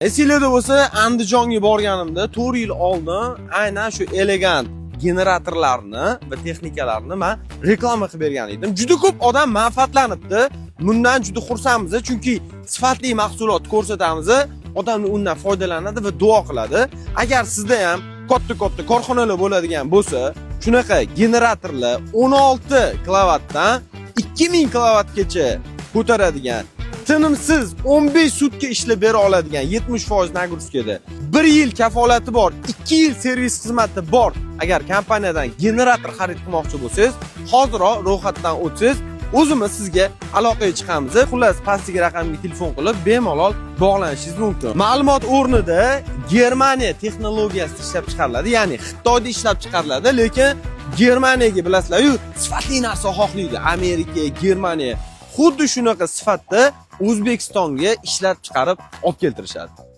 Esinglarda bo'lsa, Andijonga borganimda 4 yil oldin aynan shu Elegant generatorlarni va texnikalarni man reklama qilib bergan edim. Juda ko'p odam manfaatlanibdi. Bundan juda xursandmiz, chunki sifatli mahsulot ko'rsatamiz, odamlar undan foydalanadi va duo qiladi. Agar sizda ham katta-katta korxonalar bo'ladigan bo'lsa, shunaqa generatorlar 16 kilovatdan 2000 kilovatgacha ko'taradigan, tinimsiz 15 sutka ishlab bera oladigan, 70% нагрузка da, 1 yil kafolati bor, 2 yil servis xizmati bor. Agar kompaniyadan generator xarid qilmoqchi bo'lsangiz, hoziroq ro'yxatdan o'tsangiz, o'zimiz sizga aloqaga chiqamiz. Xullas, pastdagi raqamga telefon qilib, bemalol bog'lanishingiz mumkin. Ma'lumot o'rnida, Germaniya texnologiyasida ishlab chiqariladi, ya'ni Xitoyda ishlab chiqariladi, lekin Germaniyaga, bilasizlar-yu, sifatli narsa xohlaydi. Amerika, Germaniya xuddi shunaqa sifatda O'zbekistonga ishlab chiqarib olib keltirishadi.